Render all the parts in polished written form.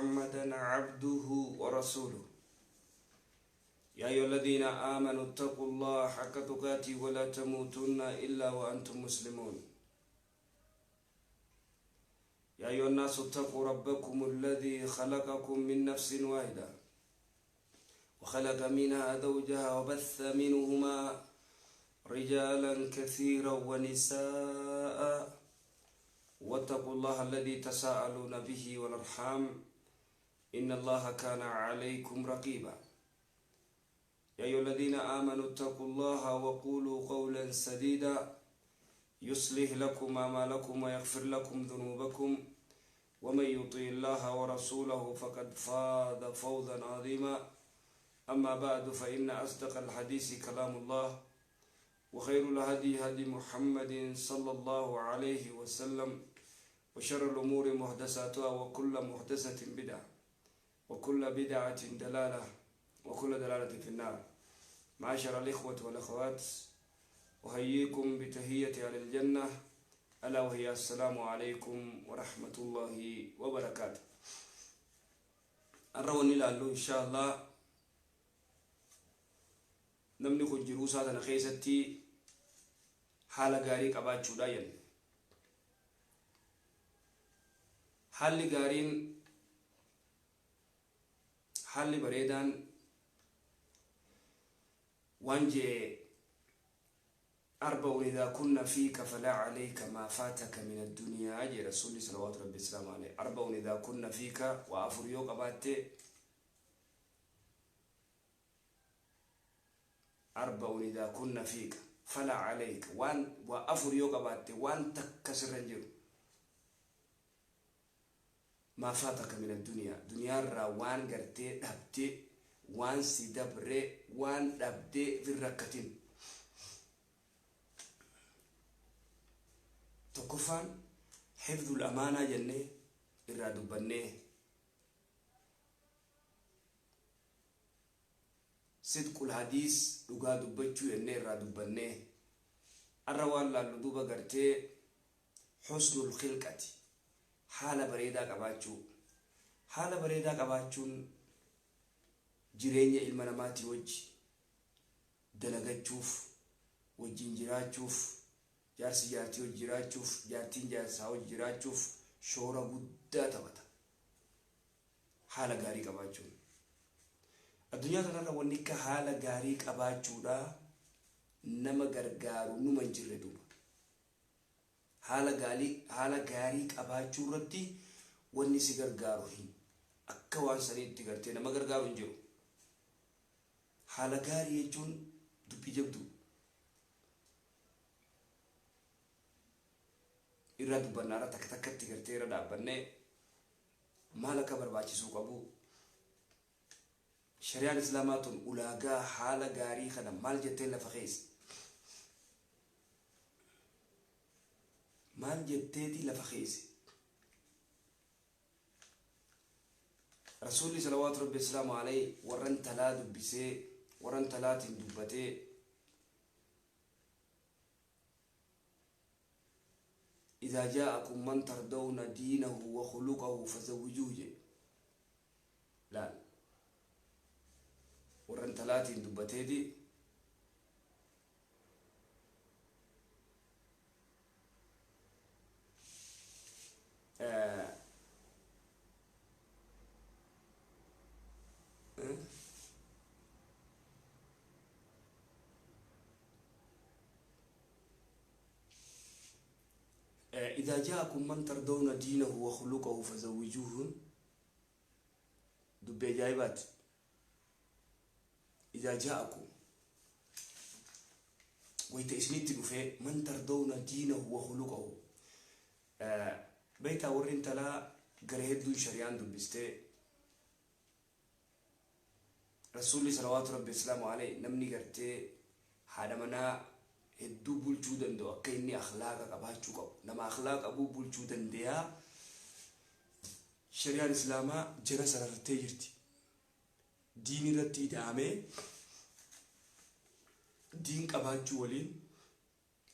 محمدا عبده ورسوله. يا أيها الذين آمنوا اتقوا الله حق تقاته ولا تموتن إلا وأنتم مسلمون. يا أيها الناس اتقوا ربكم الذي خلقكم من نفس واحدة وخلق منها زوجها وبث منهما رجالا كثيرا ونساء، واتقوا الله الذي تساءلون به والأرحام إن الله كان عليكم رقيبا. يا أيها الذين آمنوا اتقوا الله وقولوا قولا سديدا يصلح لكم أعمالكم ويغفر لكم ذنوبكم، ومن يطع الله ورسوله فقد فاز فوزا عظيما. أما بعد، فإن أصدق الحديث كلام الله، وخير الهدي هدي محمد صلى الله عليه وسلم، وشر الأمور محدثاتها، وكل محدثة بدعة، وكل بدعة دلالة، وكل دلالة في النار. معاشر الإخوة والأخوات، أحييكم بتحية أهل الجنة، ألا وهي السلام عليكم ورحمة الله وبركاته. Arra wanni ilaallu insha Allah, namni kun jiruu isaa tana keessatti haala gaarii qabaachuudha jenne. Haalli gaariin, haalli bareedaan waan jee: أربع إذا كن فيك فلا عليك ما فاتك من الدنيا jee Rasuulli صلوات ربي السلام عليه. أربع إذا كن فيك, waa afur yoo qabaatte, أربع إذا كن فيك فلا عليك, waan waa afur yoo qabaatte waan takka sirra hin jiru, ما فاتك من الدنيا, duniyaarraa waan gartee dhabdee, waan si dabree, waan dhabdee fin rakkatin. Tokkoffaan حفظ الأمانة jennee irraa dubbannee, صدق الحديث, dhugaa dubbachuu jennee irraa dubbannee, arra waan laallu duuba gartee حسن الخلقة, haala bareedaa qabaachuu. Haala bareedaa qabaachuun jireenya ilma namaatii wajji dalagachuuf, wajjin jiraachuuf, jaarsi jaartii wajji jiraachuuf, jaartiin jaarsaa wajji jiraachuuf shoora guddaa taphata haala gaarii qabaachuun. Addunyaa kanarra wanni akka haala gaarii qabaachuudha nama gargaaru numa hin jirre. Duuba haala gaarii qabaachuu irratti wanni si gargaaru hin akka waan saniitti gartee nama gargaaru hin jiru. Haala gaarii jechuun dubbii jabduu irraa dubbannaarra takka takkatti gartee irra dhaabbannee maal akka barbaachisuu qabu, shari'aan Islaamaa tun ulaagaa haala gaarii kana maal jettee lafa keessa, maal jetteeti lafa keesse. Rasuulli صلوات ربي السلام عليه warra intalaa dubbisee, warra intalaatiin dubbatee, إذا جاءكم من ترضون دينه وخلقه فزوجوه je. Laal, warra intalaatiin dubbateeti. إذا جاءكم من ترضون دينه وخلقه فزوجوه. Dubbii ajaa'ibaati. إذا جاءكم, wayta isinitti dhufee, من ترضون دينه وخلقه. Beektaa, warri intalaa gara hedduun shari'aan dubbistee, Rasuulli صلوات ربي السلام عليه namni gartee haadha manaa hedduu bulchuu danda'u akka inni akhlaaqa qabaachuu qabu, nama akhlaaqa qabuu bulchuu danda'a. Shari'aan Islaamaa jara sarartee jirti. Diin irratti ida'amee, diin qabaachuu waliin,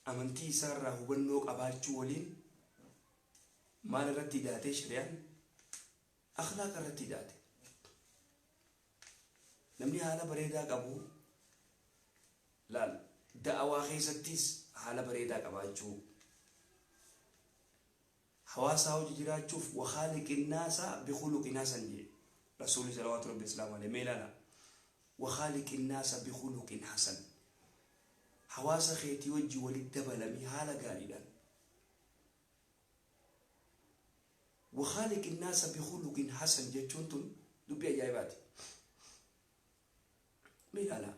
amantii isaarraa hubannoo qabaachuu waliin, maal irratti idaatee shari'aan? Akhlaaqa irratti hidhaate. Namni haala bareedaa qabu laal, da'awaa keessattis haala bareedaa qabaachuu, hawaasaa hojii jiraachuuf, wakhaaliqin naasa bikhuluqin hasan jee Rasuulli salawaatu rabbi islaamu alayhi. Mee ilaala, wakhaaliqin naasa bikhuluqin hasan, hawaasa keetii wajji walitti dabalamii haala gaariidhaan. Wakhaaliqin naasa bikhuluqin hasan jechuun tun dubbii ajaa'ibaati. Mee ilaala,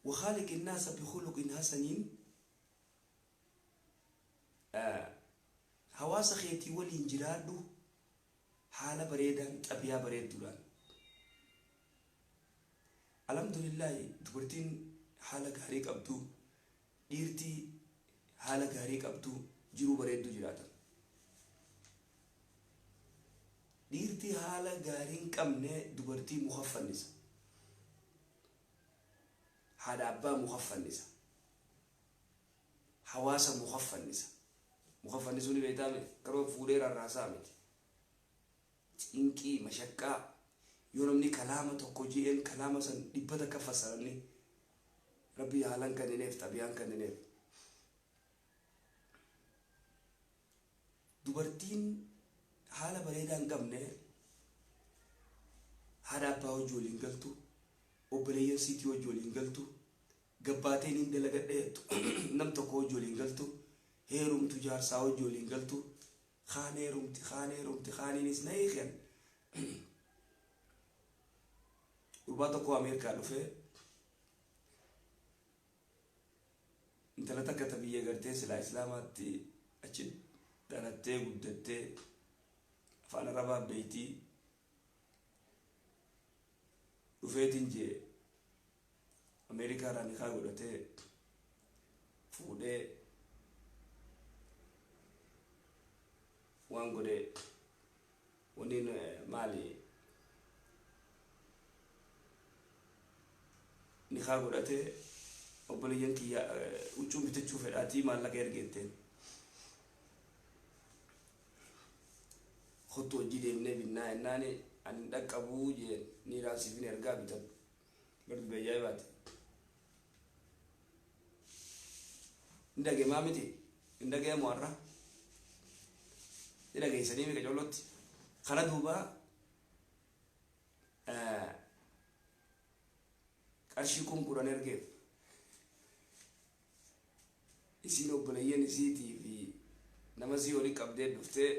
wakhaaliqin naasa bikhuluqin hasaniin hawaasa keetii waliin jiraadhu haala bareedaan, xabiyaa bareedduudhaan. Alhamdulillaahi, dubartiin haala gaarii qabdu, dhiirtii haala gaarii qabdu, jiruu bareedduu jiraatan. Dhiirtii haala gaarii hin qabne dubartii muka fannisa, haadha abbaa muka fannisa, hawaasa muka fannisa. Muka fannisuu ni beektaa miti? Garuu fuudhee rarraasaa miti. Cinqii mashaqqaa, yoo namni kalaama tokko je'een kalaama san dhibba takka fassaranni. Rabbii haalan kennineef, xabiyaan kennineef. Dubartiin haala bareedaa hin qabne haadha abbaa hojii waliin galtu, obboleeyyan siitii hojii waliin galtu, gabbaateen hin dalagadhe jettu, nam tokko hojii waliin galtu, heerumtu jaarsaa hojii waliin galtu, kaan heerumti, kaan heerumti, kaaniinis na hiiken. Gurbaa tokko Ameerikaa dhufee intala takka ta biyya gartee silaa islaamaatti achi dhalattee guddattee, afaan Arabaa beeytii, dhufeetiin jee Ameerikaa irraa nikaa godhatee fuudhee waan godhe waniin maali, nikaa godhatee, obboleeyyan kiyya huccuu bitachuu fedhaatii maallaqa ergeetteen, kottu hojii deemnee binnaa jennaani, ani dhaqqabuu jeen, niiraan siifin ergaa, bitadhu. Bar dubbii ajaa'ibaati. Hin dhageemaa miti? Hin dhageemu har'a? Ni dhageessanii miqa collotti? Kana duuba qarshii 10,000 ergeef. Isiin obboleeyyan isiitii fi nama sii oli qabdee dhuftee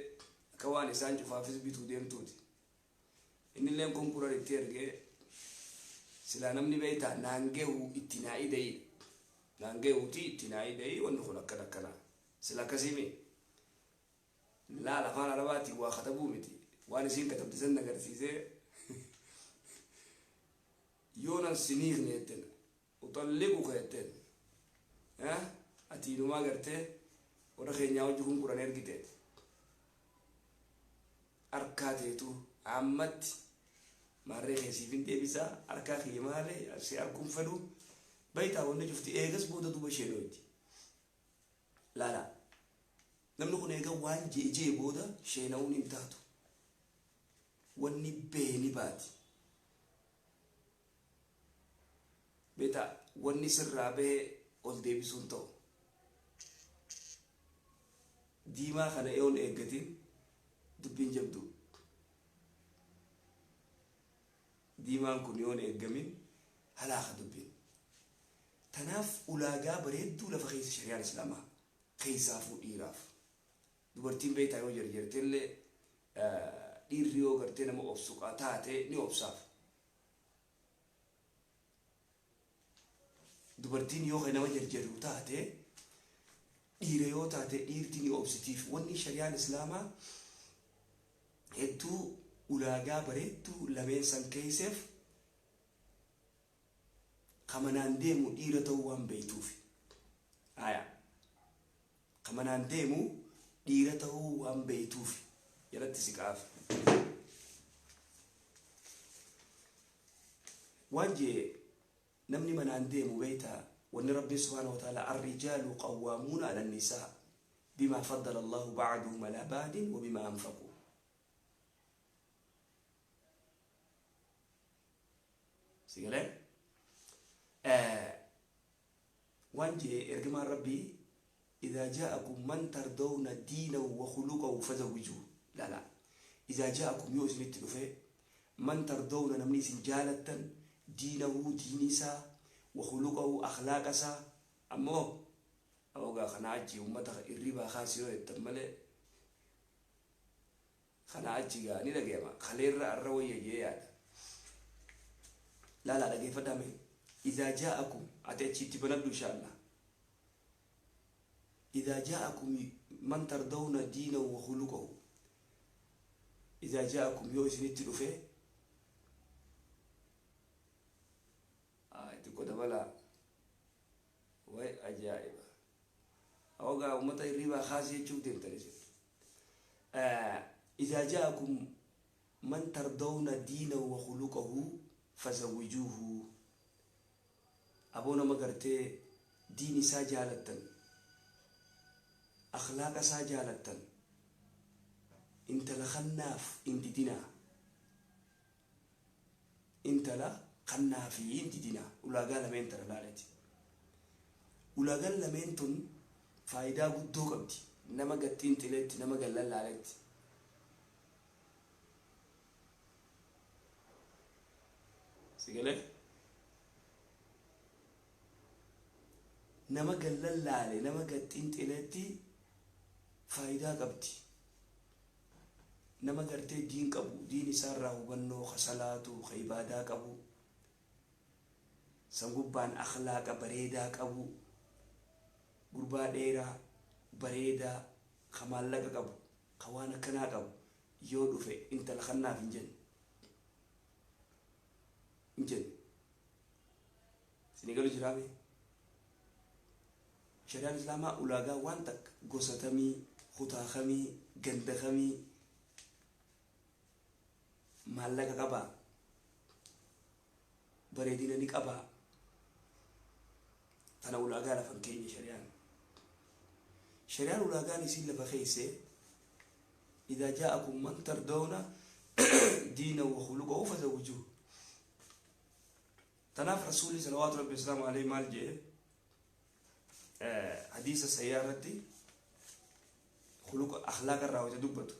akka waan isaan cufaafis bituu deemtuuti. Innilleen 10,000 itti ergee, silaa namni beektaa naan gehu itti naa ida'ii, naan gehuuti itti naa ida'ii, wanni kun akkana akkana sila akkasii mi laal, afaan Arabaatiin waa katabuu miti, waan isiin katabde san agarsiisee, yoonan siniikne jetten, uxalliquka jetteen, ati inumaa gartee warra keenyaa hojii 10,000 ergiteet harkaa teetu ammatti maarree keessiifin deebisaa, harkaa kiyya maalee si harkuun fedhu baytaa. Wanni cufti eegas booda duuba sheenooyti. Laala, namni kun eega waan jee jee booda sheena'uun hin taatu. Wanni beeni baati beeta, wanni sirraa bahee ol deebisuun ta'u. Diimaa kana yoon eeggatin dubbiin jabdu, diimaan kun yoon eeggamin halaaka dubbiin. Tanaaf ulaagaa bareedduu lafa keessa shari'aan islaamaa, keessaafuu dhiiraaf. Dubartiin beektaa yoo jarjartellee, dhiirri yoo gartee nama obsu taate ni obsaaf. Dubartiin yoo nama jarjaru taate, dhiira yoo taate dhiirti ni obsitiif. Wanni shari'aan islaamaa hedduu ulaagaa bareedduu lameen san keeyseef kamanaan deemu dhiira ta'uu waan beeytuuf. Haya, kamanaan deemu dhiira ta'uu waan beeytuuf jalatti siqaaf. Waan jee namni manaan deemu beeytaa, wanni Rabbiin subhaanahu wa ta'ala, arrijaalu qawwaamuuna ala nisaa bimaa faddala Allahu ba'duhum alaa ba'din wa bimaa anfaquu. Si galee? Waan jee ergamaan Rabbii, idhaa jaa'akum man tardawna diinahu wa khuluqahu fazawwijuuh. Laalaa. Idhaa jaa'akum, yoo isinitti dhufe, man tardawna, namni isin jaalattan, diinahu, diinii isaa, wa khuluqahu, akhlaaqa isaa. Ammoo ogaa kanaa achi ummata irribaa kaasi yoo jettan malee, kanaa achi gaa ni dhagayama. Kaleerra arra wayya jee yaada. Laalaa, dhageeffadhaa mee. Idhaa jaa'akum, ati achiitti banadhu insha Allah. Idhaa jaa'akum man tardawna diinahu wa khuluqahu, idhaa jaa'akum, yoo isinitti dhufe, xiqqoo dabalaa. Way ajaa'iba! Ogaa ummata hirribaa kaasii jechuuf deemtan isin. Idhaa jaa'akum man tardawna diinahu wa khuluqahu fazawwijuuhu. Aboo, nama gartee diin isaa jaalattan, akhlaaqa isaa jaalattan, intala kannaaf hin didinaa. Intala kannaafi hin didinaa. Ulaagaa lameen tana laaleti. Ulaagaan lameen tun faayidaa guddoo qabdi. Nama gad xiinxileetti, nama gad lallaaletti. Si galee? Nama gad lallaale, nama gad xiinxileetti faayidaa qabdi. Nama gartee diin qabu, diin isaarraa hubannoo, ka salaatu, ka ibaadaa qabu, san gubbaan akhlaaqa bareedaa qabu, gurbaa dheeraa bareedaa, ka maallaqa qabu, ka waan akkanaa qabu yoo dhufe, intala kannaaf hin jenne. Hin jenne. Isinii galu jiraame? Shari'aan Islaamaa ulaagaa waan takka, gosa kamii, kutaa kamii, ganda kamii, maallaqa qabaa, bareedina ni qabaa, tana ulaagaa lafan keenya shari'aan. Shari'aan ulaagaan isiin lafa keesse, idhaa jaa'akum man tardawna diinahu wa khuluqahu fazawwijuuhu. Tanaaf Rasuulli salawaatu Rabbi wasalaamu alayhi maal jee? Hadiisa sayyaa irratti khuluqa, akhlaaqa irraa wayta dubbatu,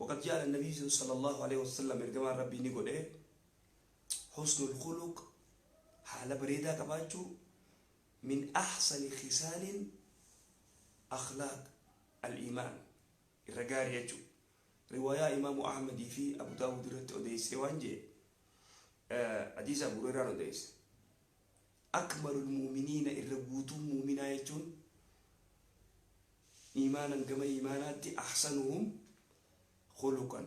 وقد جعل النبي صلى الله عليه وسلم، ergamaan Rabbii ni godhe, حسن الخلق، haala bareedaa qabaachuu, من أحسن خصال أخلاق الإيمان، irra gaarii jechuu. Riwaayaa Imaamu Ahmadii fi Abu Daawud irratti odeessee waan jee, hadiisa Abu Hurayraan odeesse, أكمل المؤمنين، irra guutuu muuminaa jechuun iimaanan, gama iimaanaatti, أحسنهم خلقا.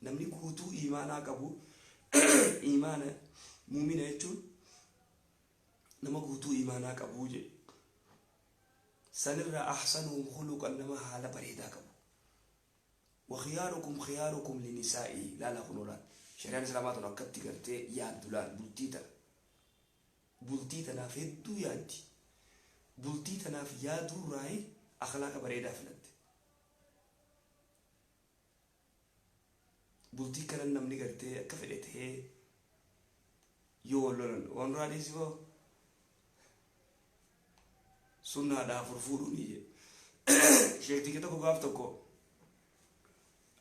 Namni guutuu iimaanaa qabu, iimaana, muumina jechuun nama guutuu iimaanaa qabu jedhe. Sanirraa أحسنهم خلقا, nama haala bareedaa qabu. وخياركم خياركم لنسائه. Laala, kunoo laal, shari'aan Islaamaa tun akkatti gartee yaaddu. Laal, bultii tana, bultii tanaaf hedduu yaaddi. Bultii tanaaf yaaduurraayi akhlaaqa bareedaa filatte. Bultii kanan namni gartee akka fedhe tahee yoo wal lolan, waan duraa dhiisifoo sunnaadha afur fuudhuuni jedhe sheekticha tokko gaaf tokko.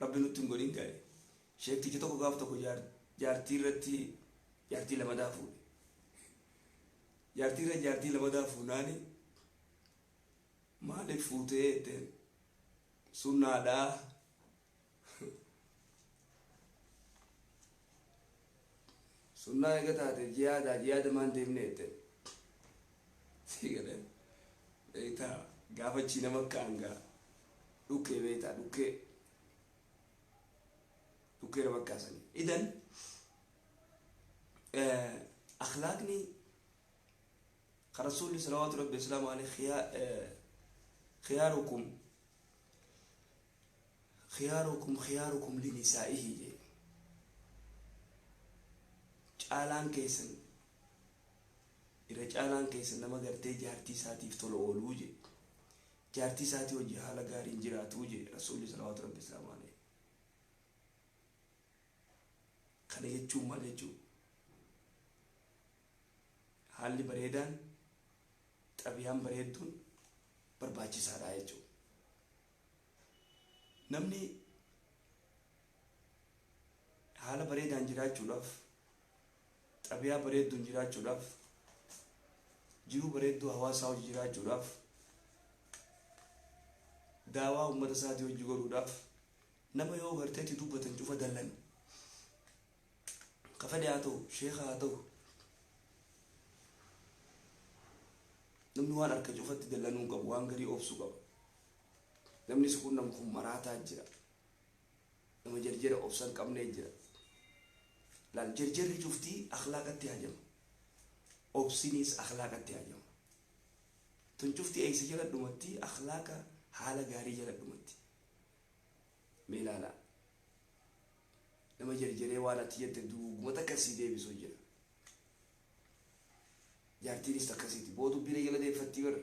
Rabbi nutti hin godhin gaa'e. Sheekticha tokko gaaf tokko jaartii irratti jaartii lamadaa fuudhe. Jaartii irra jaartii lamadaa fuunaani, maaliif fuutee jetteen? Sunnaadhaa. Sunnaa eega taate jihaadaa, jihaada maan deemne jetteen. Sii galee beektaa, gaafachii nama ka'an gaa dhukkee, beektaa, dhukkee dhukkee nama kaasanii. Idan akhlaaqni ka Rasuulli salawaatu Rabbi wasalaamu alayhi, خياركم خياركم خياركم لنسائه jee. Caalaan keessan, irra caalaan keessan nama gartee jaartii isaatiif tola ooluu jee, jaartii isaatii hojii haala gaariin jiraatuu jee Rasuulli salawaatu Rabbi wasalaamu alayhi. Kana jechuun maal jechuu? Haalli bareedaan, xabiyaan bareedduun barbaachisaadha jechuudha. Namni haala bareedaan jiraachuudhaaf, xabiyaa bareedduun jiraachuudhaaf, jiruu bareedduu hawaasaa hojii jiraachuudhaaf, daawaa uummata isaatii hojii godhuudhaaf, nama yoo garteetti dubbatan cufa dallanu. Ka fedhe haa ta'u, sheeka haa ta'u, namni waan harka cufatti dallanuu qabu, waan garii obsuu qaba. Namni si quunnamu kun maraataa jira. Nama jarjara obsa hin qabnee jira. Laal, jarjarri cuftii akhlaaqatti hajama. Obsiniis akhlaaqatti hajama. Tun cufti eeysa jala dhumatti? Akhlaaqa haala gaarii jala dhumatti. Mee ilaalaa. Nama jarjaree waan ati jette duuguma takka sii deebisuu jira. Jaartiinis takkasiiti. Boo dubbii na jala deeffattii bar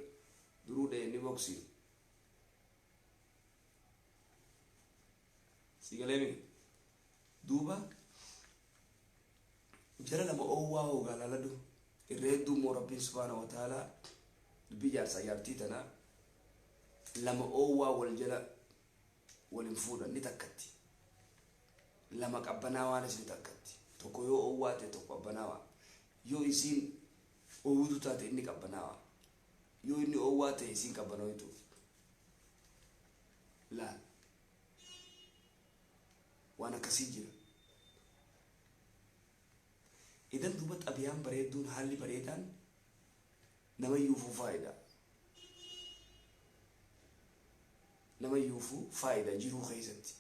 duruu dha'e ni boksi. Si galee mi? Duuba jara lama oowwaa hoogaa laaladhu. Irra hedduu immoo Rabbiin subhaana wa ta'aalaa dubbii jaarsaa jaartii tanaa lama oowwaa wal jala wal hin fuudhan, ni takkatti. Lama qabbanaawaanis ni takkatti. Tokko yoo oowwaa ta'e tokko qabbanaawaa. Yoo isiin oowwituu taate inni qabbanaawaa. Yoo inni oowwaa ta'e isiin qabbanooytu. Laal. Waan akkasii jira. Idan duuba xabiyaan bareedduun, haalli bareedaan nama yuufuu faayida. Nama yuufuu faayida jiruu keessatti,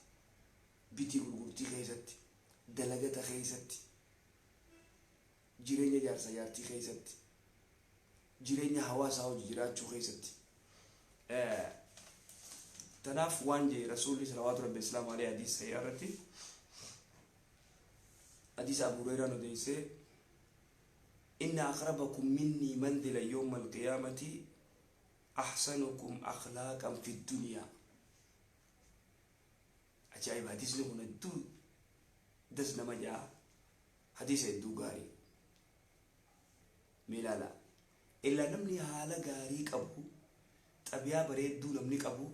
bitii gurgurtii keessatti, dalagata keessatti, jireenya jaarsa jaartii keessatti, jireenya hawaasaa hojii jiraachuu keessatti. Tanaaf waan jee Rasuulli salawaatu rabbi islaamu alayhi hadiisa sahiha irratti, hadiisa Abu Hurairaan odeessee, inna aqrabakum minnii manzila yawma alqiyaamati ahsanukum akhlaaqan fi dunyaa. Ajaa'iba, hadiisni kun hedduu das nama ja'a, hadiisa hedduu gaarii. Mee ilaalaa. Illaa namni haala gaarii qabu, xabiyaa bareedduu namni qabu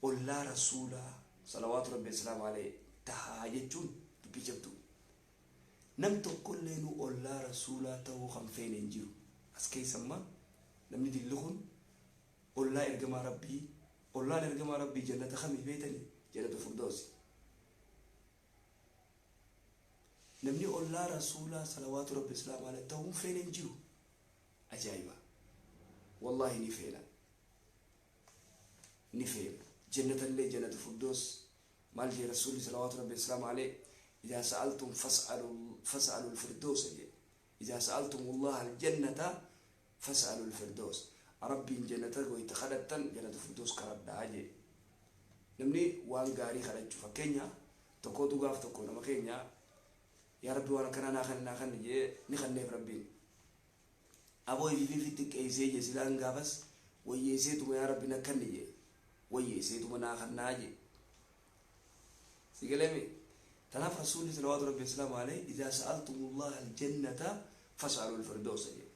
ollaa Rasuulaa salawaatu rabbi islaamu alayhi tahaa jechuun dubbii jabduu. Nam tokkolleenuu ollaa Rasuulaa tahuu kan feene hin jiru. As keessa amma namni dilli kun ollaa ergamaa Rabbii, ollaan ergamaa Rabbii jannata kamii beeytanii? Jannatu Firdoosi. Namni ollaa Rasuulaa salawaatu rabbi islaamu alayhi tahuu hin feene hin jiru. Ajaa'iba! Wallaahi ni feena. Ni feena. Jannatallee jannatu Firdoos maal jee Rasuulli salawaatu rabbi islaamu alayhi? Idaa sa'altum fas'alu fas'alu al-firdoosa jee. Idaa sa'altum Allah al-jannata fas'alu al-firdoos. Rabbiin jannata wayta kadhattan jannatu Firdoos kadhadhaa jee. Namni waan gaarii kadhachuu, fakkeenya tokkootu gaaf tokko nama keenya yaa Rabbi waan akkanaa naa kanni naa kanni jee, ni kanneef Rabbiin. Aboo ifiif xiqqeessee jee, silaan gaafas wayyeesseetuma yaa Rabbi na kanni jee, wayyeesseetuma naa kannaa jee. Si galeemi? Tanaaf Rasuulli salawaatu Rabbi islaamu alayhi idaa sa'altumullaha aljannata fas'alu alfirdoosa jee.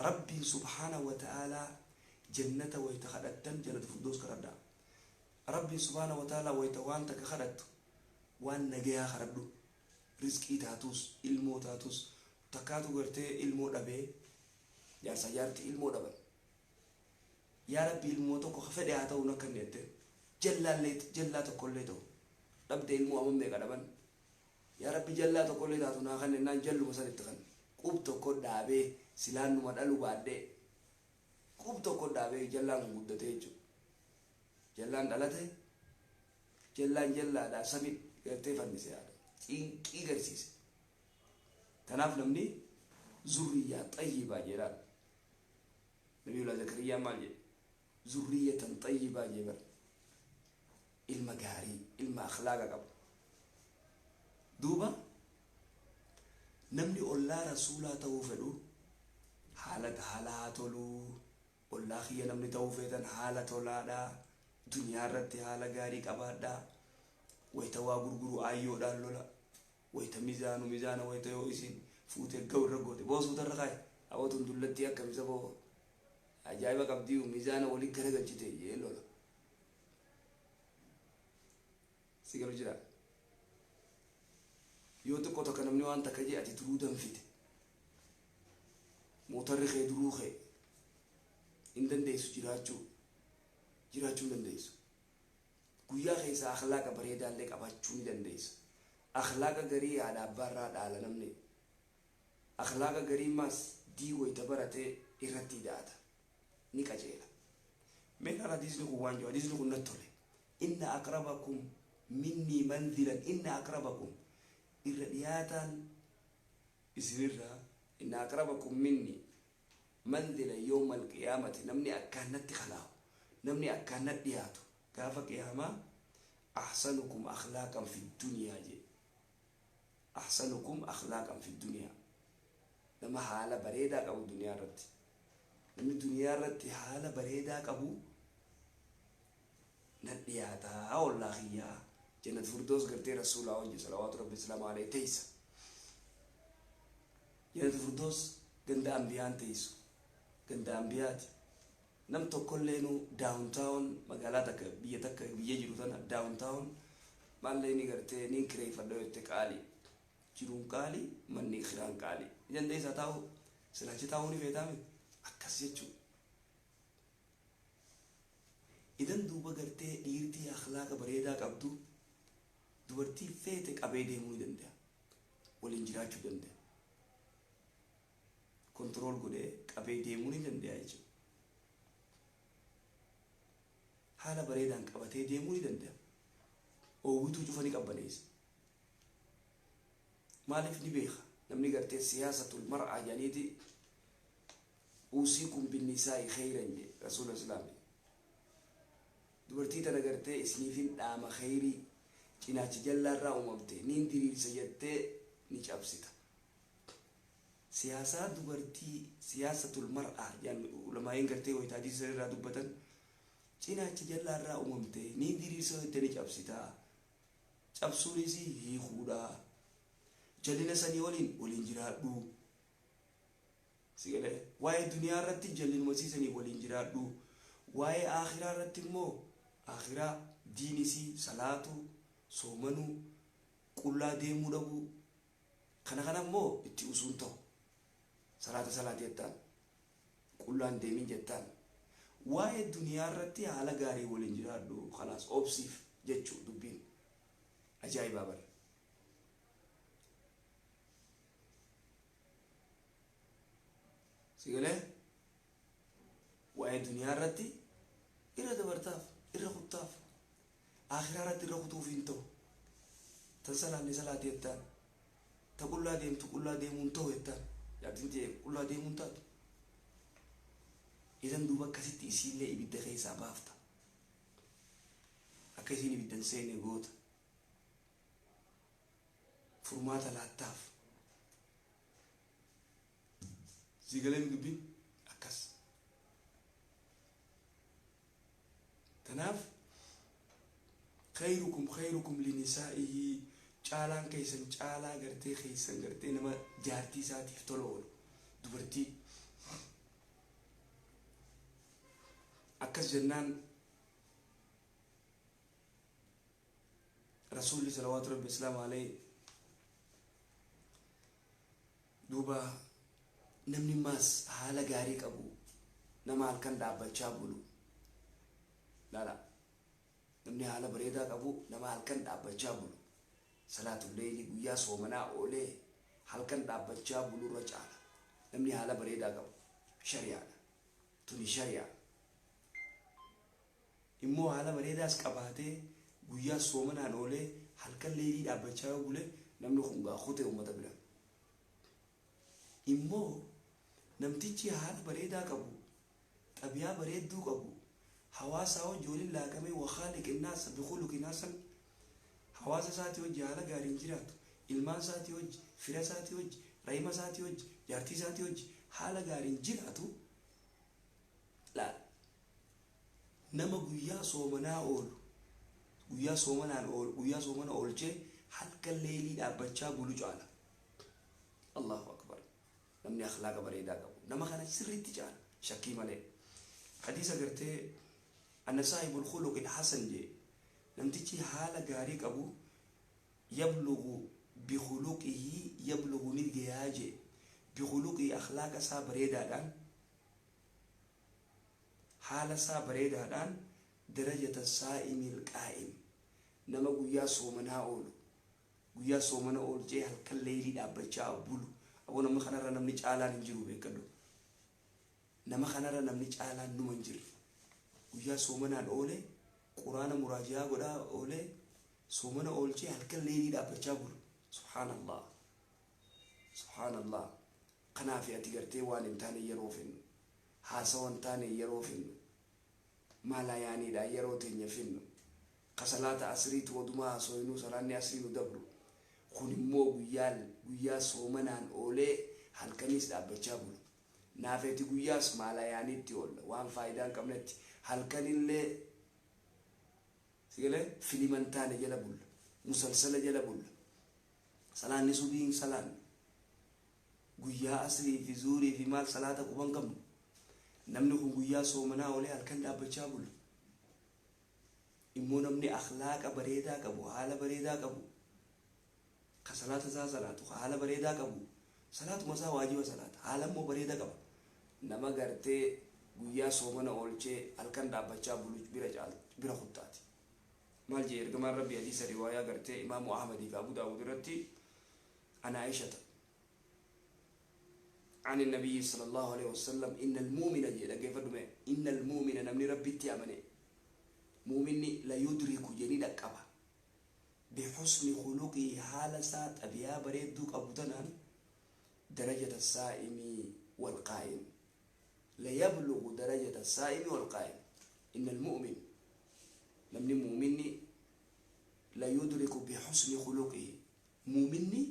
Rabbiin subhaanahu wa ta'aalaa jannata wayta kadhattan jannatu firdoos kadhadhaa. Rabbiin subhaanahu wa ta'aalaa wayta waan takka kadhattu waan nagayaa kadhadhu. Rizqii taatus, ilmoo taatus, takkaatu gartee ilmoo dhabee, jaarsaa jaartii ilmoo dhaban. Yaa Rabbi ilmoo tokko ka fedhe haa ta'u nakkanni jette, jallaallee jallaa tokkollee ta'u dhabde, ilmoo amma meeqa dhaban. Yaa Rabbi jallaa tokkollee taatu naa kanne naan jalluma san itti kanne, qub tokko dhaabee, silaan numa dhalu baadhee qub tokko dhaabee jallaan kun guddatee jechuudha. Jallaan dhalate, jallaan jallaadhaa sami gartee fannise, yaada cinqii garsiise. Tanaaf namni zurriyyaa xayyibaa jedhaan. Nabiyullah Zakariyyaan maal jedhe? Zurriyyatan xayyibaa jee bar. Ilma gaarii, ilma akhlaaqa qabu. Duuba namni ollaa Rasuulaa ta'uu fedhu haala haala haa toluu. Ollaa kiyya namni ta'uu feetan haala tolaadha. Duniyaa irratti haala gaarii qabaadha. Wayita waa gurguru aayyoodhaan lola. Wayita mizaanu mizaana wayita yoo isiin fuutee gahu irra goote boo suuta irra kaayi aboo tun dullattii akkam isa boo ajaa'iba qabdii mizaana wali garagalchite jee lola. Si galu jira. Yoo xiqqoo takka namni waan takka jee ati duruu danfite. Mootarri kee duruu kee hin dandeessu jiraachuu jiraachuu hin dandeessu. Guyyaa keessa akhlaaqa bareedaallee qabaachuu ni dandeessa. Akhlaaqa garii haadha abbaarraa dhaala namni. Akhlaaqa garii maas dii wayita baratee irratti hidhaata. Ni qajeela. Mee laal hadiisni kun waan jiru hadiisni kun natti tole. Inna aqrabakum minnii manzilan inna aqrabakum irra dhiyaataan isinirraa inna aqrabakum minnii manzilan yawmal qiyaamati namni akkaan natti kalaahu namni akkaan natti dhiyaatu gaafa qiyaamaa ahsanukum akhlaaqan fi duniyaa jee ahsanukum akhlaaqan fi duniyaa nama haala bareedaa qabu duniyaa irratti namni duniyaa irratti haala bareedaa qabu na dhiyaataa ollaa kiyyaa jannat firdoos gartee rasuulaa wajji salawaatu rabbi islaamu alayhi teeysa jannat firdoos ganda ambiyaan teeysu ganda ambiyaati nam tokkolleenu downtown magaalaa takka biyya takka biyya jiru tana downtown maallee ni gartee niin kireeffadha jette qaali jiruun qaali manni kiraan qaali ni dandeessaa taa'u silaachi taa'uu ni feetaame akkas jechuu idan duuba gartee dhiirtii akhlaaqa bareedaa qabdu dubartii feete qabee deemuu ni danda'a waliin jiraachuu danda'a control godhee qabee deemuu ni danda'a jechuudha. Haala bareedaan qabatee deemuu ni danda'a. Oowwituu cufa ni qabbaneessa. Maaliif ni beeka namni gartee siyaasatul mar'aa jedhaniiti uusiikum binnisaa'i khayran jedhe rasuula islaami. Dubartii tana gartee isiniifin dhaama khayrii cinaacha jallaarraa uumamte niin diriirsa jettee ni cabsita. Siyaasaa dubartii siyaasatul mar'aa jedhan ulamaa'iin gartee wayita hadiisa irraa dubbatan cinaacha jallaarraa uumamte niin diriirsa jettee ni cabsita. Cabsuunis hiikuudha. Jallina sanii waliin waliin jiraadhu. Si galee waa'ee duniyaa irratti jallinuma siisanii waliin jiraadhu. Waa'ee akhiraa irratti immoo akhiraa diinisii salaatu soomanuu qullaa deemuu dhabuu kana kana immoo itti usuun ta'u salaata salaati jettaan qullaan deemin jettaan waa'ee duniyaa irratti haala gaarii waliin jiraadhu kalaas obsiif jechuu dubbiin ajaa'ibaa bara. Si galee waa'ee duniyaa irratti irra dabartaaf irra kuttaaf akhiraa irratti irra kutuuf hin ta'u tan salaanne salaati jettaan ta qullaa deemtu qullaa deemuun ta'u jettaan jaartiin ta'e qullaa deemuun taatu idan duuba akkasitti isiillee ibidda keessaa baafta akka isiin ibiddan seene goota furmaata laattaaf si galee dubbiin akkas tanaaf khayrukum khayrukum linisaa'ihi caalaan keessan caalaa gartee keessan gartee nama jaartii isaatiif tola oolu dubartii akkas jennaan rasuulli salawaatu rabbi islaamu alayhi duuba namni maas haala gaarii qabu nama halkan dhaabbachaa bulu laala namni haala bareedaa qabu nama halkan dhaabbachaa bulu salaatul leeyli guyyaa soomanaa oolee halkan dhaabbachaa bulurra caala namni haala bareedaa qabu shari'aadha tuni shari'aa immoo haala bareedaas qabaatee guyyaa soomanaan oolee halkan leeylii dhaabbachaa yoo bule namni kun gaa kute uummata bira immoo namtichi haala bareedaa qabu xabiyaa bareedduu qabu hawaasaa wajji waliin laaqamee wakhaaliq innaasa bikhuluqin hasan hawaasa isaatii wajji haala gaariin jiraatu ilmaan isaatii wajji fira isaatii wajji rahima isaatii wajji jaartii isaatii wajji haala gaariin jiraatu laal nama guyyaa soomanaa oolu guyyaa soomanaan oolu guyyaa soomana oolchee Halkan leelii dhaabbachaa bulu caala. Allahu akbar. Namni akhlaaqa bareedaa qabu nama kana sirriitti caala, shakkii malee. Hadiisa gartee anna saahibul khuluqil hasan jee, namtichi haala gaarii qabu, yablugu bikhuluqihi, yablugu ni gayaa jee, bikhuluqii, akhlaaqa isaa bareedaadhaan, haala isaa bareedaadhaan, darajata saa'imil qaa'im, nama guyyaa soomanaa oolu, guyyaa soomana oolchee halkan leeylii dhaabbachaa bulu. Aboo, namni kanarra namni caalaan hin jiru, beekadhu. Nama kanarra namni caalaan numa hin jiru. Guyyaa soomanaan oole, Quraana muraaji'aa godhaa oolee, soomana oolchee halkan leeylii dhaabbachaa bulu. Subhaanallah, subhaanallah. Kanaaf ati gartee waan hin taane yeroo finnu, haasawa hin taane yeroo finnu, maalaa yaaniidha yeroo teenya finnu, ka salaata asriitu odumaa haasooynuu salaanni asrii nu dabru. Kun immoo guyyaa soomanaan oolee halkaniis dhaabbachaa bulu. Naafeeti guyyaas maalaa yaaniitti oolla, waan faayidaa hin qabnetti, halkanillee sigalee filiman taane jala bulla, musalsala jala bulla, salaanni subii hin salaannu, guyyaa asrii fi zuurii fi maal salaata quban qabnu. Namni kun guyyaa soomanaa oolee halkan dhaabbachaa bula. Immoo namni akhlaaqa bareedaa qabu, haala bareedaa qabu, ka salaata isaa salaatu, ka haala bareedaa qabu, salaatuma isaa waajiba salaata, haala immoo bareeda qaba, nama gartee guyyaa soomana oolchee halkan dhaabbachaa bulu bira caal bira kuttaati. Maal jee ergamaan Rabbii? Hadiisa riwaayaa gartee Imaamu Ahmadii fi Abu Daawud irratti, an Aishata عن النبي صلى الله عليه وسلم إن المؤمن جee, dhaggeeffadhu mee, إن المؤمن, namni Rabbitti amane, mu'minni, ليدرك jedhii dhaqqaba, بحسن خلقه, haala isaa xabiyaa bareedduu qabu tanaan, درجة الصائم والقائم، ليبلغ درجة الصائم والقائم. إن المؤمن, namni mu'minni, ليدرك بحسن خلقه, mu'minni,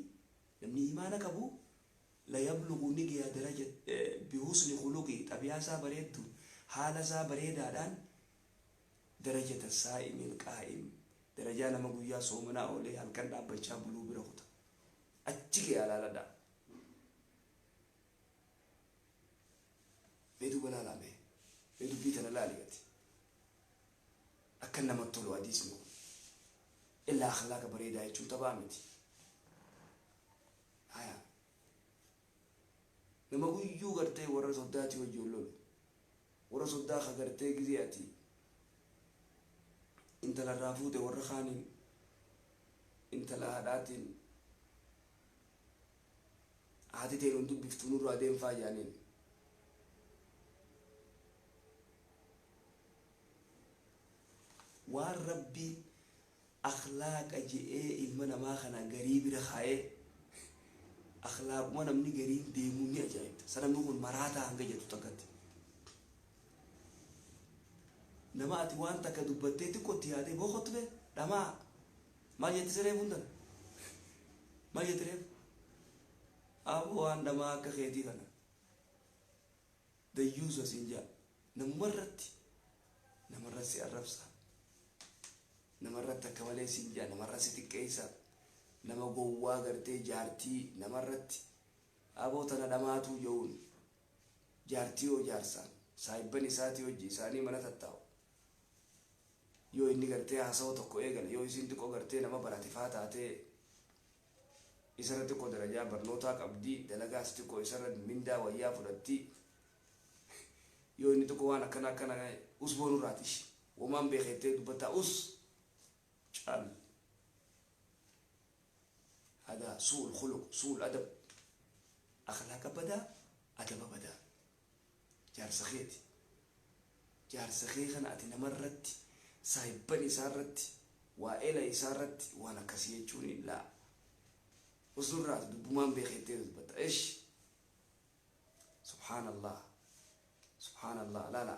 namni imaana qabu, ليبلغ ni gaya, درجة بحسن خلقه, xabiyaa isaa bareeddu, haala isaa bareedaadhaan, درجة الصائم القائم, darajaa nama guyyaa soomanaa oolee halkan dhaabbachaa buluu bira kuta. Achi gaya, laaladha. Mee duuba laalame, mee dubbii tana laaligati akka namatti tolu. Hadiisni kun illaa akhlaaqa bareedaa jechuun taphaa miti. Haya, nama guyyuu gartee warra soddaatii wajjin lolu, warra soddaa ka gartee gizee ati intalarraa fuute warra kaaniin intala haadhaatiin haati ta'e nun dubbiftu, nurraa deemfaa jaaniin. Waan Rabbiin akhlaaqa je'ee ilma namaa kana garii bira kaa'ee, akhlaaquma namni gariin deemuu ni ajaa'ibta. Sa namni kun maraataa hanga jettu takkatti. Nama ati waan takka dubbattee xiqqootti yaadee boqottu be dhamaa, maal jetti siree hundan, maal jetti reefu, aboo waan dhamaa akka keetii kana dayyuusa siin jaa. Namumarratti namarratti si arrabsa, namarratti akka malee siin jaa, namarra si xiqqeessa, nama gowwaa gartee jaartii namarratti aboo tana dhamaatuu jehuun, jaartii yoo jaarsaan saahibban isaatii hojii isaanii mana tattaa'u, yoo inni gartee haasawa tokko eegale, yoo isiin xiqqoo gartee nama barate faa taatee, isarra xiqqoo darajaa barnootaa qabdii, dalagaas xiqqoo isarra mindaa wayyaa fudhatti, yoo inni xiqqoo waan akkana akkana, us boonurraatish womaan beekettee dubbataa, us caal. هذا سوء الخلق، سوء الأدب، أخلاق بدا، أدب بدا. Jaarsa keeti, jaarsa kee kana ati namarratti, saahibban isaarratti, waa'ela isaarratti waan akkasii jechuun laa usnurraati dubbumaan beekettee dubbatta. Ish, subhaanallah, subhaanallah. Laala,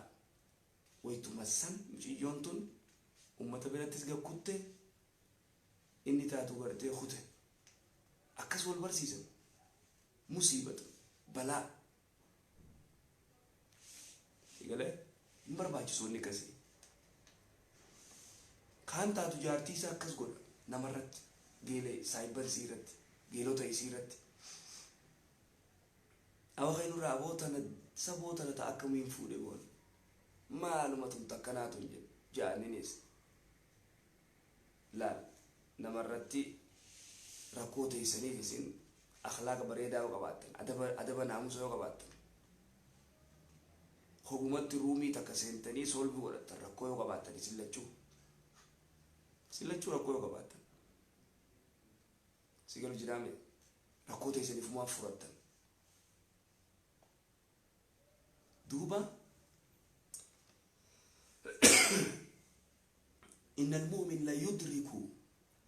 waytuma san mucayyoon tun ummata birattis gakkutte, inni taatu gartee kute. Akkas wal barsiisan. Musiibatu balaa sigalee hin barbaachisu inni akkasii. Kaan taatu jaartii isaa akkas godha namarratti. Geele saayibban isii irratti, geelota isii irratti. Awa kan nurraa aboo tana saboo tana ta akkamiin fuudhe boon. Maaluma tun takkanaa tun jedhu ja'aninis. Laal namarratti rakkoo teessaniif isin akhlaaqa bareedaa yoo qabaattan, adaba adaba naamusa yoo qabaattan, hogumatti ruumii takka seentanii solve godhattan rakkoo yoo qabaattan isin lachuu. Isin lachuu rakkoo yoo qabaattan. Si galu jiraame rakkoo teessan ifumaaf furattan. Duuba إن المؤمن لا يدرك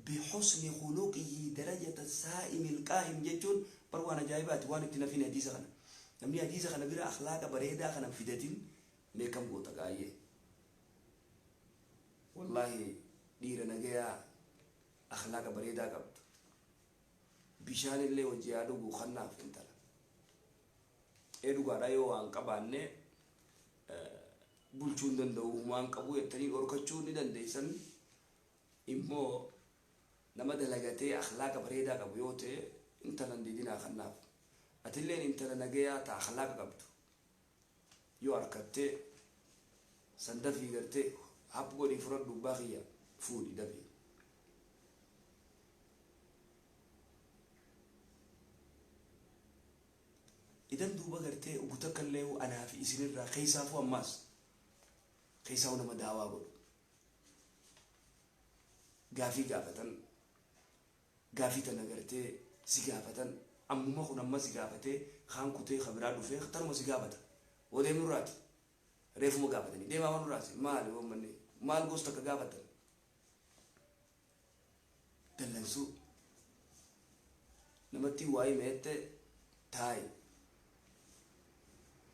بحسن خلقه درجة الصائم القائم jechuun bar waan ajaa'ibaati. Waan itti nafin hadiisa kana namni hadiisa kana bira akhlaaqa bareedaa kana fidatin meeqam goota gaayyee. Wallaahi, dhiira nagayaa akhlaaqa bareedaa qabdu bishaan illee hojii haa dhugu kannaaf intala ee dhugaadha. Yoo waan qabaanne bulchuu hin danda'u, humaan qabu jettanii dhorkachuu ni dandeessan. Immoo nama dalagatee akhlaaqa bareedaa qabu yoo ta'e intalan didinaa kannaaf. Atilleen intala nagayaa ta akhlaaqa qabdu yoo harkattee san dafii gartee hap godhii fudhadhu, abbaa kiyya, fuudhi dafii. Idan duuba gartee ugu takka illee anaa fi isinirraa keessaafuu, ammaas keessaafuu nama daawaa godhu gaafii gaafatan, gaafii tana gartee si gaafatan, ammuma kun amma si gaafatee kaan kutee ka biraa dhufee tanuma si gaafata. Hoo deemnurraati reefuma gaafatanii deemaa wanurraati maali uummanni maal gosa takka gaafatan dallansuu namatti waa'ee meette. Taa'i,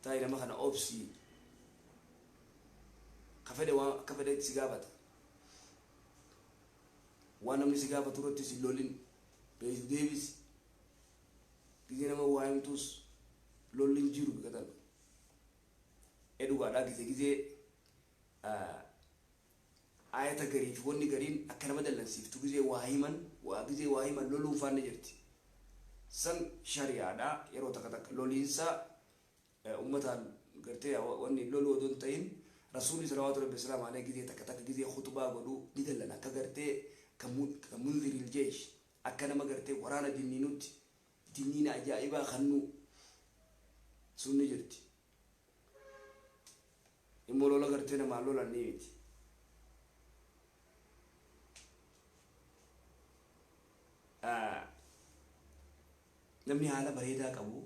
taa'i, nama kana obsii. Ka fedhe waan akka fedhetti si gaafata. Waan namni si gaafatu irratti si lolin, beeysu deebisi. Gizee nama waa himtus lolli hin jiru bikatan e dhugaadhaa. Gizee gizee ayata garii fi wanni gariin akka nama dallansiiftu gizee waa himan, waa gizee waa himan loluun faanni jirti. San shari'aadha. Yeroo takka takka loliinsa ummataan gartee wanni loluu odoo hin ta'in, Rasuulli salawaatu rabbi salaamu alayhi gizee takka takka gizee khutbaa godhu ni dallan, akka gartee ka munziril jeesh, akka nama gartee waraana dinniinutti dinniina ajaa'ibaa kannuu sun ni jirti. Immoo lola gartee namaan lolan ni miti. Namni haala bareedaa qabu,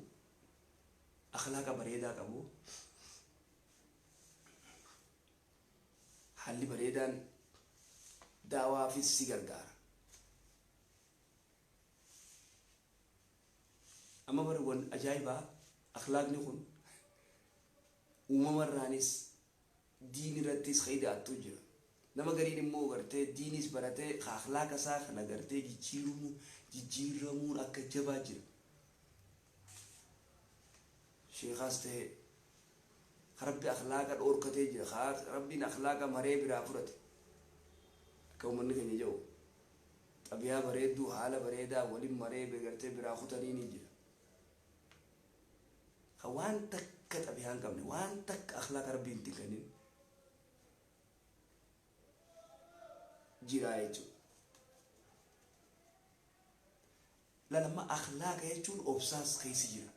akhlaaqa bareedaa qabu, haalli bareedaan daawaafis si gargaara. Amma bari wan ajaa'ibaa, akhlaaqni kun uumamarraanis diin irrattis ka ida'attu jira. Nama gariin immoo gartee diinis baratee ka akhlaaqa isaa kana gartee jijjiiramuu jijjiiramuun akka jabaa jira. Sheekaas ta'e ka Rabbi akhlaaqa dhoorkatee jira, ka Rabbiin akhlaaqa maree biraa fudhate, akka uummanni keenya jedhu xabiyaa bareedduu haala bareedaa walin maree gartee biraa kutanii ni jira. Ka waan takka xabiyaa hin qabne, waan takka akhlaaqa Rabbiin itti hin kennin jira jechuudha. Lalamma akhlaaqa jechuun obsaas keessa jira.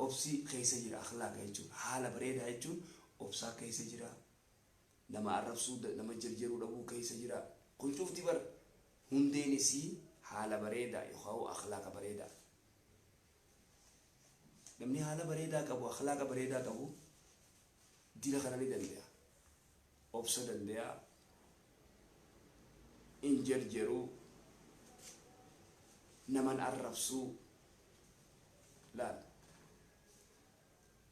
Obsi keessa jira akhlaaqa jechuun. Haala bareedaa jechuun obsaa keessa jira. Nama arrabsuu, nama jarjaruu dhabuu keessa jira. Kun cufti bar hundeen isii haala bareedaa yookaan akhlaaqa bareedaa. Namni haala bareedaa qabu, akhlaaqa bareedaa qabu, dila kana ni danda'a. Obsa danda'a. In jarjaruu. Naman arrabsuu. Laal.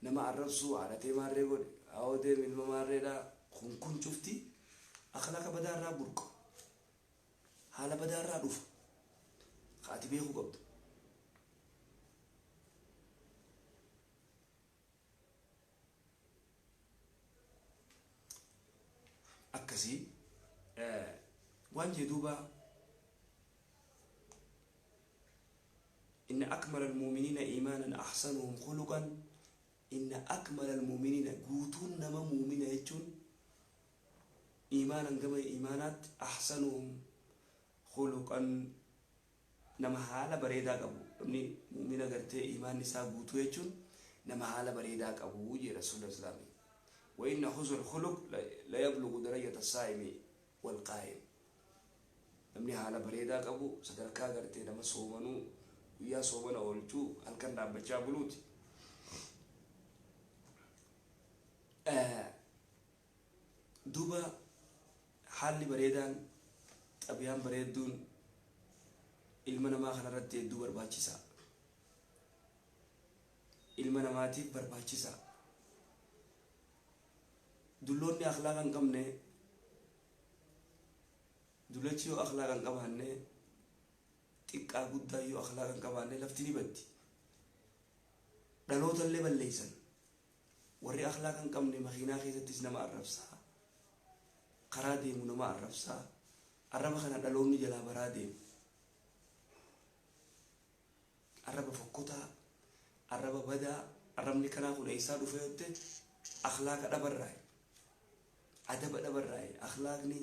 Nama arrabsuu, haadhatee maarree godhe. Haa deem ilma maarreedha. Kun kun cufti akhlaaqa badaarraa burqa. Haala badaarraa dhufa. Ka ati beekuu qabdu. Akkasii waan jee duuba. Inna akmala almu'miniina iimaanan ahsanuhum khuluqan. Inna akmala almu'miniina, guutuun nama mu'mina jechuun, iimaanan gama iimaanaatti, ahsanuhum khuluqan, nama haala bareedaa qabu. Namni mu'mina gartee iimaanni isaa guutuu jechuun nama haala bareedaa qabu jee Rasuulli islaamii. Wa inna husnul khuluq la yablugu darajata saa'imi wal qaa'im. Namni haala bareedaa qabu sadarkaa gartee nama soomanuu, guyyaa soomana oolchuu, halkan dhaabbachaa buluuti. Duuba haalli bareedaan, xabiyaan bareedduun ilma namaa kanarratti hedduu barbaachisaa. Ilma namaatiif barbaachisaa. Dulloonni akhlaaqa hin qabne, dullachi yoo akhlaaqa hin qabaanne, xiqqaa guddaa yoo akhlaaqa hin qabaanne, lafti ni baddi. Dhaloota illee balleessan. Warri akhlaaqa hin qabne makiinaa keessattis nama arrabsaa, karaa deemu nama arrabsaa, arraba kana dhaloonni jalaa baraa deemu. Arraba fokkotaa, arraba badaa, arrabni kanaa kun eessaa dhufe jette, akhlaaqa dhabarraayi. Adaba dhabarraayi. Akhlaaqni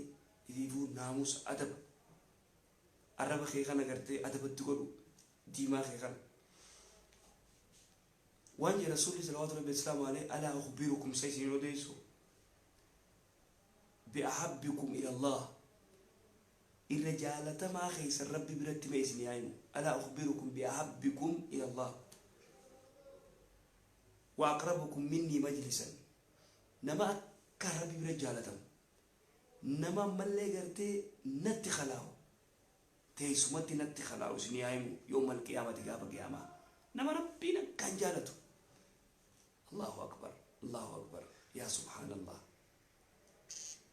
ifiifuu naamusa, adaba. Arraba kee kana gartee adabatti godhu, diimaa kee kana. Waan jedhe Rasuulli salawaatu rabbi islaamu alayhi: alaa ukhbirukum, sa isin odeessu, bi'ahabbikum ila Allah, irra jaalatamaa keessan Rabbi biratti mee isin haa himu? Alaa ukhbirukum bi'ahabbikum ila Allah wa aqrabukum minnii majlisan? Nama akka Rabbi bira jaalatamu, nama ammallee gartee natti kalaawu, teessumatti natti kalaawu isin haa himu yawmal qiyaamati, gaafa qiyaamaa, nama Rabbiin akkaan jaalatu. Allahu akbar, Allahu akbar, yaa subhaanallah.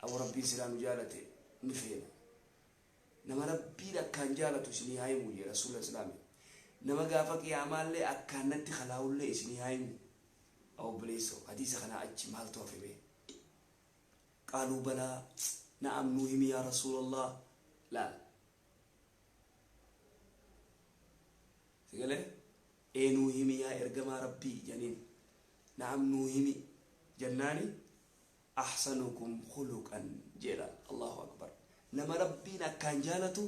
Abo, Rabbiin silaa nu jaalate ni feena. Nama Rabbiin akkaan jaalatu isinii haa himu jee Rasuula islaami. Nama gaafa qiyaamaallee akkaan natti kalaa'ullee isinii haa himu. Obboleessoo, hadiisa kanaa achi maaltu hafe mee? Qaaluu balaa, na'am, nuu himi yaa Rasuulallah. Laal, sigalee ee, nuu himi yaa ergamaa Rabbii janiin. Na'am, nuu himi jennaani, ahsanukum khuluqan jedha. Allahu akbar! Nama Rabbiin akkaan jaalatu,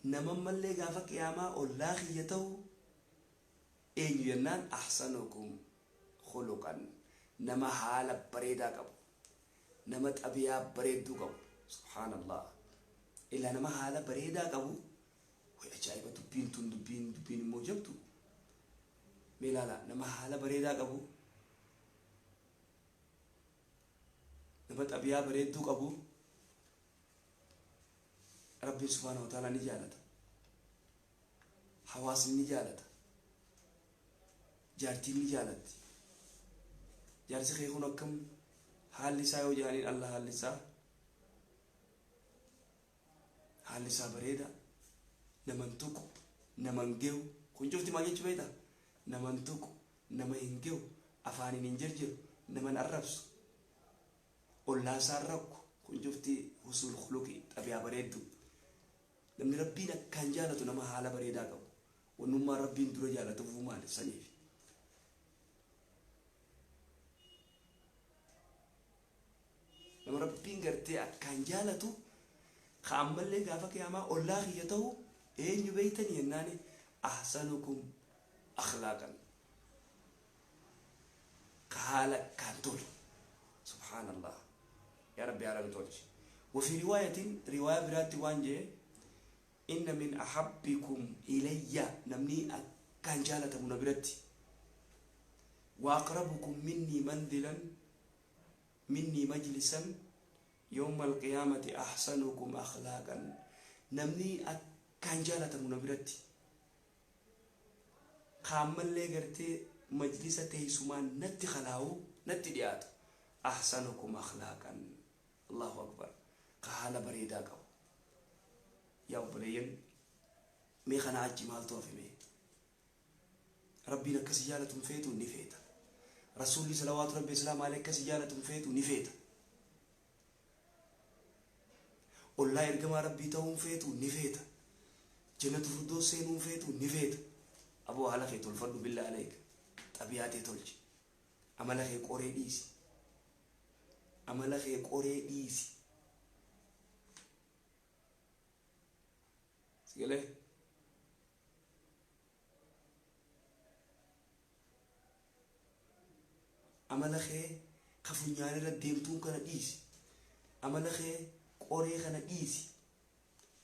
nama mallee gaafa qiyaamaa ollaa kiyya ta'u eenyu jennaan, ahsanukum khuluqan, nama haala bareedaa qabu, nama xabiyaa bareedduu qabu. Subhaanallah! Illaa nama haala bareedaa qabu. Way ajaa'iba! Dubbiin tun dubbiin immoo jabdu. Mee ilaala, nama haala bareedaa qabu, nama xabiyaa bareedduu qabu Rabbiin subhaanahu wa ta'ala ni jaalata, hawaasni ni jaalata, jaartiin ni jaalatti. Jaarsi kee kun akkam haalli isaa yoo jedhaniin, Allah, haalli isaa bareeda, naman tuqu, naman gehu. Kun cufti maal jechuu beekta? Naman tuqu, nama hin gehu, afaaniin hin jirjiru, naman arrabsu, ollaa isaan rakku. Kun cufti husnul khuluqi, xabiyaa bareeddu. Namni Rabbiin akkaan jaalatu nama haala bareedaa qabu. Wannummaan Rabbiin dura jaalatuufuu maali saniif. Nama Rabbiin gartee akkaan jaalatu, ka ammallee gaafa qiyaamaa ollaa kiyya ta'u eenyu beeytanii jennaani, ahsanukum akhlaaqan, ka haala akkaan tolu. Subhaanallah! Yaa Rabbi, haala nu tolchi. وفي رواية, riwaaya biraatti waan jee: inna min ahabbikum ilayya, namni akkaan jaalatamu na biratti, wa aqrabukum minni manzilan, minni majlisan yawma alqiyaamati, ahsanukum akhlaaqan. Namni akkaan jaalatamu na biratti, kaammallee gartee majlisa teessumaan natti kalaawu, natti dhiyaatu, ahsanukum akhlaaqan. Allahu akbar! Ka haala bareedaa qabu. Yaa obboleeyyan, mee kanaa achi maaltu hafe mee? Rabbiin akkasi jaalatu hin feetu? Ni feeta. Rasuulli salawaatu rabbi islaam alee akkasi jaalatu hin feetu? Ni feeta. Ollaa ergamaa Rabbii ta'uu hin feetu? Ni feeta. Jannatu firdoos seenuu feetu ni feeta. Aboo haala kee tolfadhu billaa aleek. Xabiyaa tee tolchi. Amala kee qoree dhiisi. Amala kee qoree dhiisi. Si galee? Amala kee ka funyaan irra deemtuun kana dhiisi. Amala kee qoree kana dhiisi.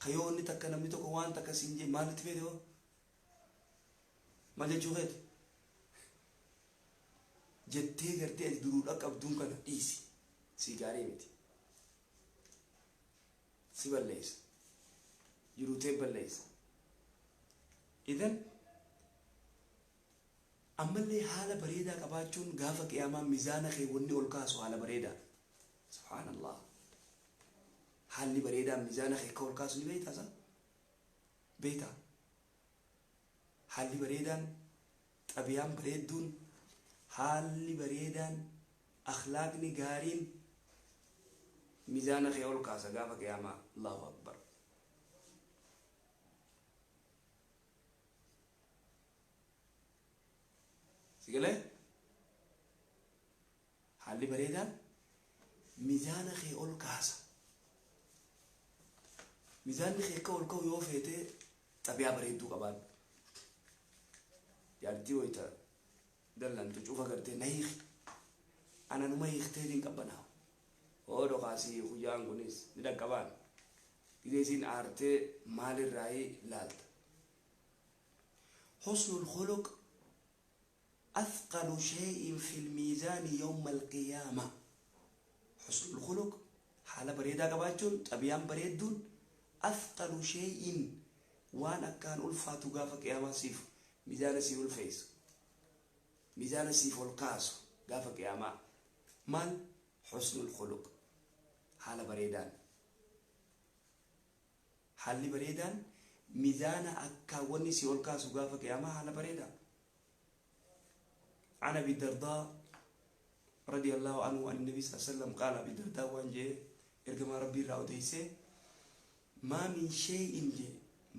Ka yoo inni takka namni tokko waan takka siin jee maal itti feete hoo? Maal jechuu keeti? Jettee gartee ati duruu dhaqqabduun kana dhiisi. Sii gaarii miti. Si balleessa. Jiruu tee balleessa. Idan ammallee haala bareedaa qabaachuun gaafa qiyaamaa mizaana kee wanni ol kaasu haala bareedaa. Subhaanallah. Haalli bareedaan mizaana kee akka ol kaasu ni beektaa sa? Beektaa? Haalli bareedaan, xabiyaan bareedduun, haalli bareedaan, akhlaaqni gaariin mizaana kee ol kaasa gaafa qiyaamaa. Allahu akbar. Si galee? Haalli bareedaan mizaana kee ol kaasa. Mizaanni kee akka ol ka'u yoo feete xabiyaa bareedduu qabaadhu. Jaartii wayita dallantu cufa gartee na hiiki. Ana numa hiikteetiin qabbanaawa. Hoo dhokaasii hiiku ja'an kunis ni dhaqqabaan. Gizee isiin aartee maalirraayi laalta. Husnul khuluq Athqalu shay'in fil miizaani yawmal qiyaamah Husnul khuluq haala bareedaa qabaachuun, xabiyaan bareedduun, athqalu shay'in waan akkaan ulfaatu gaafa qiyaamaa siif miizaana sii ulfeessu, miizaana siif ol kaasu gaafa qiyaamaa maal? Husnul khuluq haala bareedaan. Haalli bareedaan mizaana akkaan wanni si ol kaasu gaafa qiyaamaa haala bareedaa. An Abi Dardaa radiyallahu anhu an nabi sallallahu alaihi wasallam qaala Abi Dardaa waan jee ergamaa Rabbii irraa odeessee maa min shay'in jee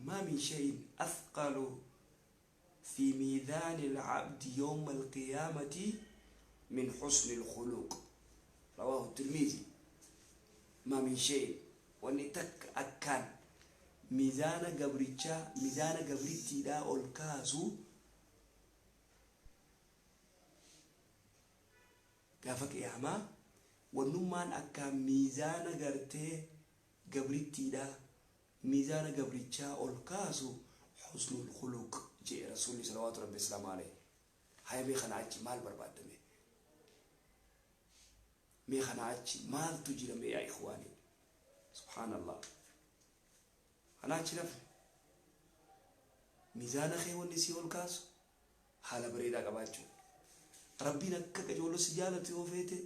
maa min shay'in athqalu fi miizaani al-abdi yawma al-qiyaamati min husni al-khuluq rawaahu Tirmizi maa min shay'in wanni takka akkaan miizaana gabrichaa miizaana gabrittiidhaa ol kaasu gaafa qiyaamaa wannummaan akkaan miizaana gartee gabrittiidhaa miizaana gabrichaa ol kaasu husnul khuluq je'e Rasuulli salawaatu rabbi wasalaamu aleyh. Haya mee kanaa achi maal barbaadda mee? Mee kanaa achi maaltu jira mee yaa ikhwaanii? Subhaanallah. Kanaa achi nafne. Miizaana kee wanni sii ol kaasu haala bareedaa qabaachuu. Rabbiin akka qajoolo si jaalatu yoo feete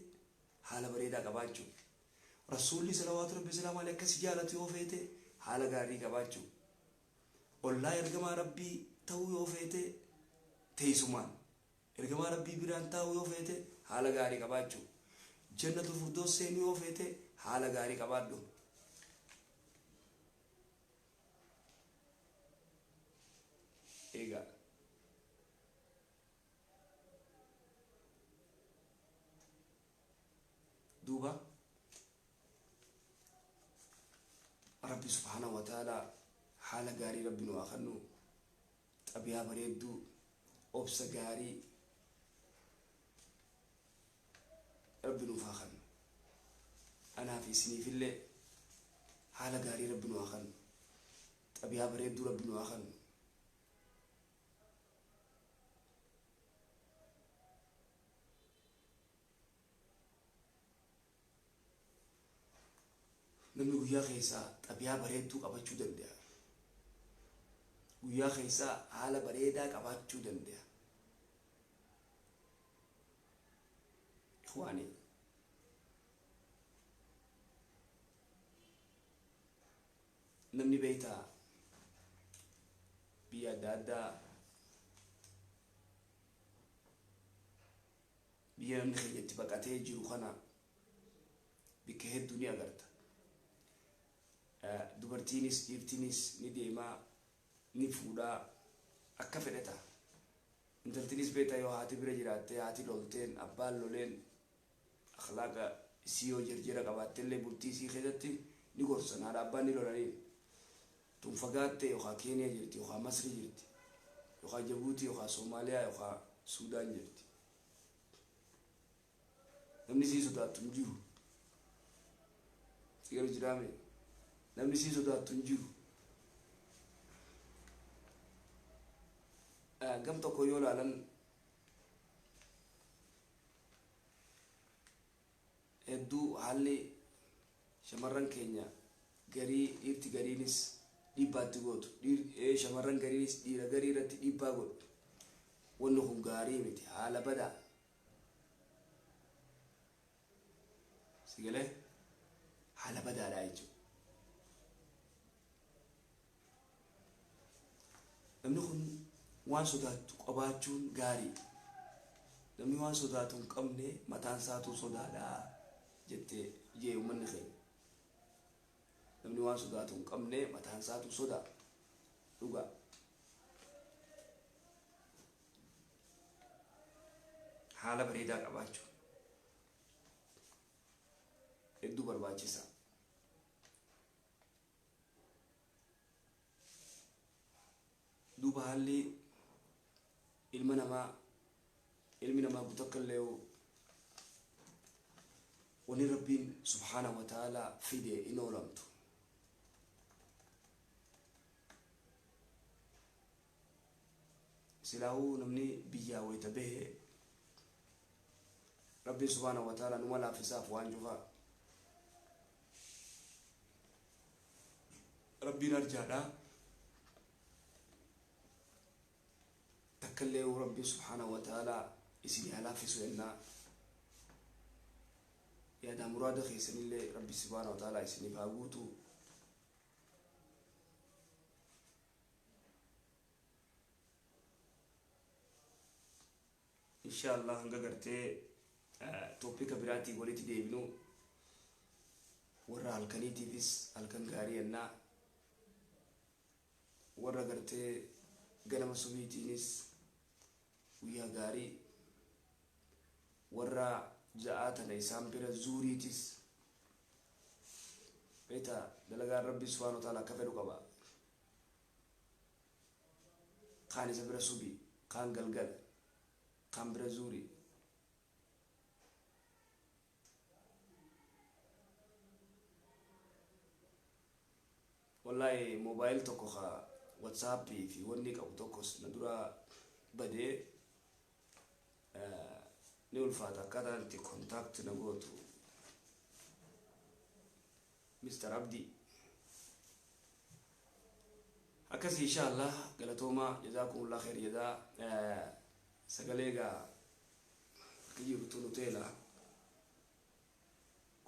haala bareedaa qabaachuu. Rasuulli salawaatu rabbi wasalaamu aleyh akka si jaalatu yoo feete haala gaarii qabaachuu. Ollaa ergamaa Rabbii ta'uu yoo feete teeysumaan ergamaa Rabbii biraan taa'uu yoo feete haala gaarii qabaachuu. Jannatul Firdoos seenuu yoo feete haala gaarii qabaadhu. Eegaa. Duuba Rabbi subhaanahu wa ta'aalaa haala gaarii Rabbi nu haa kennu, xabiyaa bareedduu, obsa gaarii Rabbi nuuf haa kennu. Anaa fi isiniifillee haala gaarii Rabbi nu haa kennu, xabiyaa bareedduu Rabbi nu haa kennu. Namni guyyaa keessaa xabiyaa bareedduu qabachuu danda'a. Guyyaa keessaa haala bareedaa qabaachuu danda'a. Ikhwaanii. Namni beektaa biyya adda addaa Biyya namni keenya itti baqatee jiru kana bikka hedduu ni agarta. Dubartiinis dhiirtinis ni deemaa. Ni fuudhaa akka fedhe ta'a. Intaltinis beektaa yoo haati bira jiraatte, haati lolteen, abbaan loleen, akhlaaqa isii yoo jerjera qabaattellee bultii isii keessatti ni gorsan, haadha abbaan ni lolaniin. Tun fagaatte yookaa Keeniya jirti, yookaa Masri jirti, yookaa Jabuutii, yookaa Soomaaliyaa, yookaa Suudaan jirti. Namni sii sodaattu hin jiru. Si galu jiraame? Namni sii sodaattu hin jiru. Gam tokko yoo ilaalan hedduu haalli shamarran keenya garii, dhiirti gariinis dhiibbaa itti gootu. Shamarran gariinis dhiira garii irratti dhiibbaa godhu. Wanni kun gaarii miti, haala badaa. Si galee? Haala badaadha jechuudha. Namni kun waan sodaattu qabaachuun gaarii. Namni waan sodaatu hin qabne mataan isaatuu sodaadha jette jee uummanni keenya. Namni waan sodaatu hin qabne mataan isaatuu sodaa. Dhugaa. Haala bareedaa qabaachuun hedduu barbaachisaa. Duuba haalli ilma namaa, ilmi namaa gutakka illee wani Rabbiin subhaanahu wa ta'ala fide hin oolamtu. Silaahuu namni biyyaa wayta bahe Rabbiin subhaanahu wa ta'ala numa laaffisaaf waan cufaa. Rabbiin arjaadha. Takkallee Rabbiin subhaanahu wa ta'ala isin haa laaffisu jennaa. Yaadaa muraada keessanillee Rabbi subhaanahu wa ta'ala isiniif haa guutu. Insha Allah hanga gartee topic biraatiin walitti deebinu, warra halkaniitiifis halkan gaarii jennaa, warra gartee ganama subiitiinis guyyaa gaarii, warra ja'aa tana isaan bira zuuriitis beeta. Dalagaan Rabbi subhaanahu wa ta'ala akka fedhu qaba. Kaan isa bira subii, kaan galgala, kaan bira zuurii. Wallahi mobile tokko ka WhatsApp fi wanni qabu tokkos na dura badee, ni ulfaata akkaataan itti contact na gootu, Mr. Abdii. Akkasii, insha Allah. Galatoomaa, jazaakumullah khair jazaa. Sagalee egaa akka jirtu nu teela.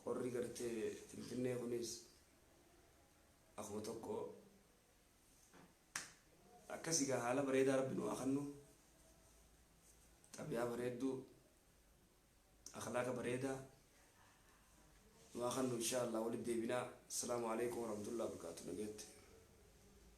Qorri gartee Finfinnee kunis akkuma tokko akkasii gaa. Haala bareedaa Rabbi nu haa kennu, xabiyaa bareedduu, akhlaaqa bareedaa nu haa kennu. Insha Allah walitti deebinaa. Assalaamu alaikum warahmatullahi wabarakatuh. Nageette.